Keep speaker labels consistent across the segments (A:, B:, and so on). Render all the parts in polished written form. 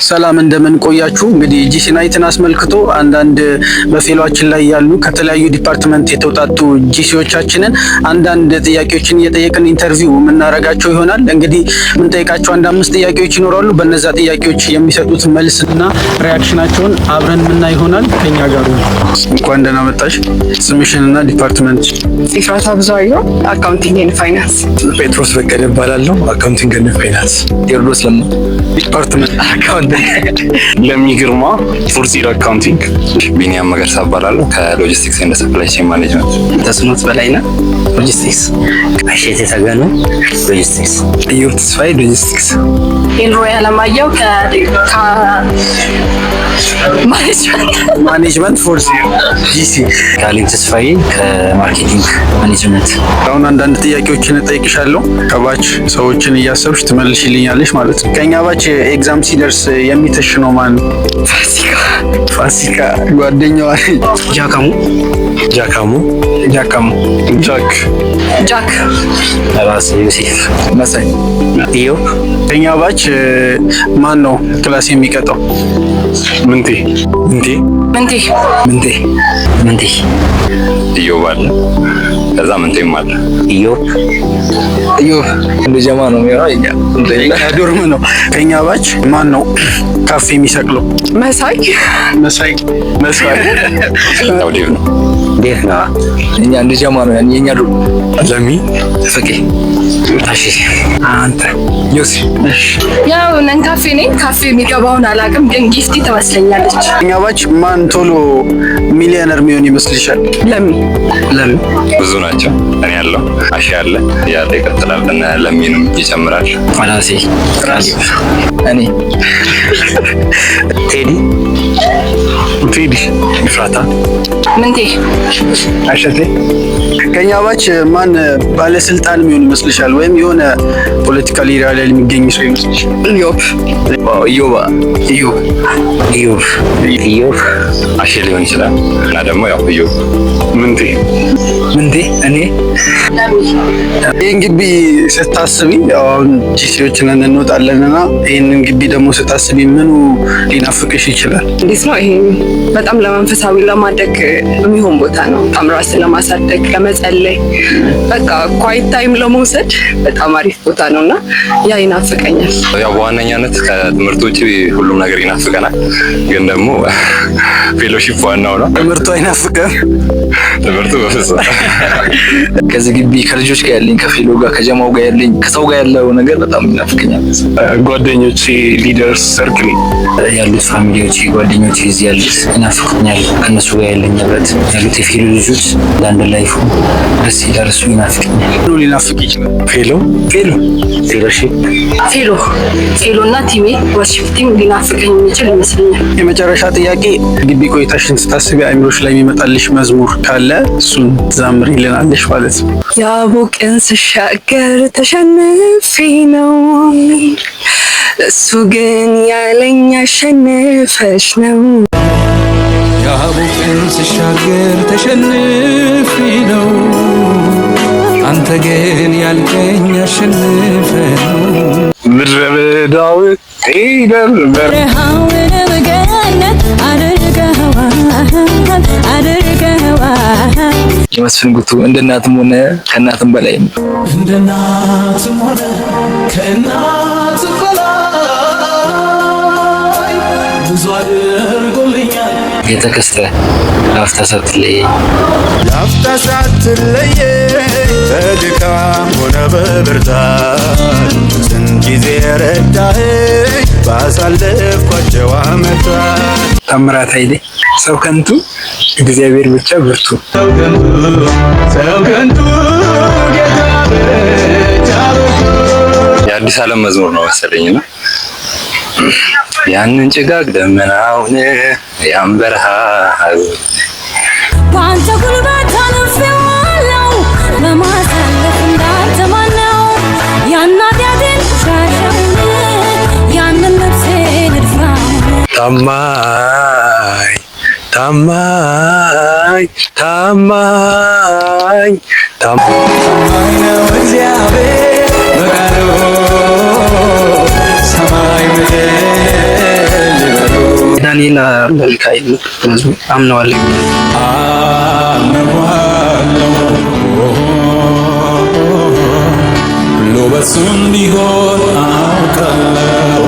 A: ሰላም፣ እንደምን ቆያችሁ? እንግዲህ GC night ን አስመልክቶ አንዳንድ በ fellow ኣችን ላይ ያሉ ከተለያዩ department የተውጣጡ GC ዎቻችንን አንዳንድ ጥያቄዎችን እየጠየቅን interview የምናደርጋቸው ይሆናል። እንግዲህ የምንጠይቃቸው አንድ አምስት ጥያቄዎች ይኖራሉ። በነዛ ጥያቄዎች የሚሰጡት መልስና reaction ኣቸውን አብረን የምናይ ይሆናል። ከኛ ጋር ሁኑ። እንኳን ደህና መጣሽ። ስምሽንና department?
B: ኤፍራታ ብዙአየሁ፣ accounting and finance።
C: ጴጥሮስ በቀለ እባላለሁ። Accounting and finance። ቴዎድሮስ ለማ፣
A: Department?
C: Accounting።
D: ለሚ ግርማ፣ fourth year accounting።
E: ቢኒያም መገርሳ እባላለሁ፣ ከ logistics and supply chain management።
F: ተስኖት በላይነህ፣ ሎጂስቲክስ።
G: አሸቴ ተገኑ፣ ሎጂስቲክስ።
C: ኢዮብ ተስፋዬ፣ ሎጂስቲክስ።
B: ኤልሮይ አለማየሁ፣ management።
A: Management fourth GC።
G: ካሌብ ተስፋዬ ከ marketing management።
A: አሁን አንዳንድ ጥያቄዎችን እጠይቅሻለሁ። ከ batch ሰዎችን እያሰብሽ ትመልሽልኛለሽ ማለት ነው። ከኛ batch exam ሲደርስ የሚተሽነው ማን ነው?
B: ፋሲካ።
A: ፋሲካ ጓደኛዋ።
F: ጃካሙ።
C: ጃካሞ። ጃካሞ።
D: ጃክ።
B: ጃክ።
G: ራስ ዮሴፍ።
C: መሳይ።
G: ኢዮብ።
A: ከኛ batch ማን ነው class የሚቀጣው?
D: ምንቴ።
C: ምንቴ።
B: ምንቴ።
C: ምንቴ።
G: ምንቴ።
E: ኢዮብ አለ፣ ከዛ ምንቴም አለ።
G: ኢዮብ።
C: ኢዮብ። እንደ ጀማ ነው የሚሆነው የኛ።
A: የኛ dorm ነው። ከኛ batch ማን ነው ካፌ የሚሰቅለው?
B: መሳይ።
A: መሳይ፣ መሳይ።
E: ያው ዴቭ ነው።
G: ዴቭ ነው።
C: እኛ እንደ ጀማ ነው የኛ dorm። ለሚ።
G: ፍቄ፣ ታሺ።
C: አንተ ዮሲ።
B: ያው ነን ካፌ ነኝ። ካፌ የሚገባውን አላውቅም፣ ግን ጊፍቲ ትመስለኛለች።
A: ከኛ batch ማን ቶሎ ሚሊዮነር የሚሆን ይመስልሻል?
B: ለሚ።
F: ለሚ።
E: ብዙ ናቸው። እኔ ያለው አሺ አለ ያለ ይቀጥላል። እነ ለሚንም ይጨምራል።
G: ራሴ።
A: ራስ።
C: እኔ።
G: ቴዲ።
D: ቴዲ።
C: ኤፍራታ።
B: ምንቴ።
C: አሸቴ።
A: ከኛ batch ማን ባለስልጣን የሚሆን ይመስልሻል? ወይም የሆነ political area ላይ የሚገኝ ሰው ይመስልሻል?
B: ኢዮብ።
C: ኢዮባ፣ ኢዮብ።
G: ኢዮብ፣ ኢዮብ።
E: አሺ ሊሆን ይችላል እና ደግሞ ያው ኢዮብ።
D: ምንቴ።
C: ምንቴ፣ እኔ።
B: ለሚ።
A: ይህን ግቢ ስታስቢ፣ ያው አሁን GC ዎችን እንወጣለን እና ይህንን ግቢ ደግሞ ስታስቢ ምኑ ሊናፍቅሽ ይችላል?
B: እንዴት ነው ይሄ? በጣም ለመንፈሳዊ ለማደግ የሚሆን ቦታ ነው። በጣም ራስን ለማሳደግ፣ ለመጸለይ፣ በቃ quiet time ለመውሰድ በጣም አሪፍ ቦታ ነው እና ያ ይናፍቀኛል።
E: ያው በዋነኛነት ከትምህርት ውጭ ሁሉም ነገር ይናፍቀናል። ግን ደግሞ fellowship ዋናው ነው።
A: ትምህርቱ አይናፍቅም?
E: ትምህርቱ በፍጹም።
C: ከዚህ ግቢ ከልጆች ጋር ያለኝ፣ ከ fellow ጋር፣ ከጀማው ጋር ያለኝ፣ ከሰው ጋር ያለው ነገር በጣም ይናፍቀኛል።
D: ጓደኞቼ፣ leaders circle።
G: ያሉት family ዎች፣ ጓደኞች እዚህ ያሉት ይናፍቁኛል። ከእነሱ ጋር ያለኝ ህብረት፣ ያሉት የ fellow ልጆች ለአንድ life ኡ ደስ ይላል። እሱ ይናፍቀኛል።
A: ምኑ ሊናፍቅ ይችላል?
C: Fellow፣ fellow።
G: Fellowship።
B: Fellow፣ fellow እና team ኤ፣ worship team ሊናፍቀኝ የሚችል ይመስለኛል።
A: የመጨረሻ ጥያቄ፣ ግቢ ቆይታሽን ስታስቢ አይምሮሽ ላይ የሚመጣልሽ መዝሙር ካለ እሱን ትዘምሪልናለሽ ማለት ነው።
B: ያቦቅን ስሻገር ተሸንፌ ነው፣ እሱ ግን ያለኝ አሸንፈሽ ነው።
H: ያቦቅን ስሻገር ተሸንፌ ነው፣ አንተ ግን ያልከኝ አሸንፈ ነው።
D: ምድረ በዳው ሄደር።
I: በረሃውን ገነት አድርገኸዋል፣ አድርገኸዋል።
C: የመስፍን ጉቱ፣ እንደ እናትም ሆነ ከእናትም በላይ።
H: እንደ እናትም ሆነ ከእናትም በላይ ብዙ አድርጎልኛል።
G: የተከስተ፣ ላፍታ ሳትለየኝ።
J: ላፍታ ሳትለየኝ በድካም ሆነ በብርታት ስንት ጊዜ ረዳኸኝ ባሳለፍኳቸው ዓመታት።
C: ታምራት ኃይሌ፣ ሰው ከንቱ እግዚአብሔር ብቻ ብርቱ።
H: ሰው ከንቱ፣ ሰው ከንቱ፣ ጌታ ብቻ ብርቱ።
E: የአዲስ ዓለም መዝሙር ነው መሰለኝ እና ያንን ጭጋግ ደመናውን ያን በረሃ
I: በአንተ ጉልበት አልፌዋለሁ፣ በማሳለፍ እንዳንተ ማነው? ያን ኃጢአቴን ቆሻሻውን፣ ያንን ልብሴን እድፋውን።
C: ታማኝ፣ ታማኝ፣ ታማኝ፣ ታማኝ
H: ነው እግዚአብሔር በቃሉ ሰማይ ምድር
F: ዳንኤል ሚካኤል መዝሙር አምነዋለሁ።
H: አምነዋለሁ ሁሉ በሱ እንዲሆን አውቃለሁ።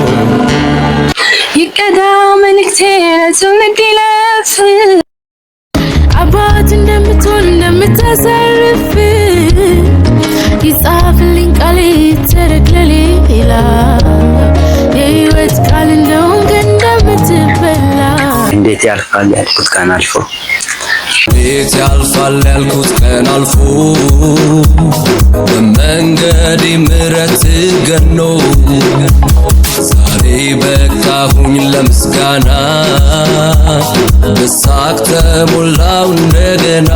B: ይቀዳ መልእክቴ ለትውልድ ይለፍ።
I: አባት እንደምትሆን እንደምታሰርፍ፣ ይጻፍልኝ ቃሌ ይተረክ ለሌላ፣ የህይወት ቃል እንደሆንክ እንደምትበላ።
G: እንዴት ያልፋል ያልኩት ቀን አልፎ፣
H: እንዴት ያልፋል ያልኩት ቀን አልፎ፣ በመንገዴ ምሕረት ገኖ፣ ዛሬ በቃሁኝ ለምስጋና፣ በሳቅ ተሞላው እንደገና።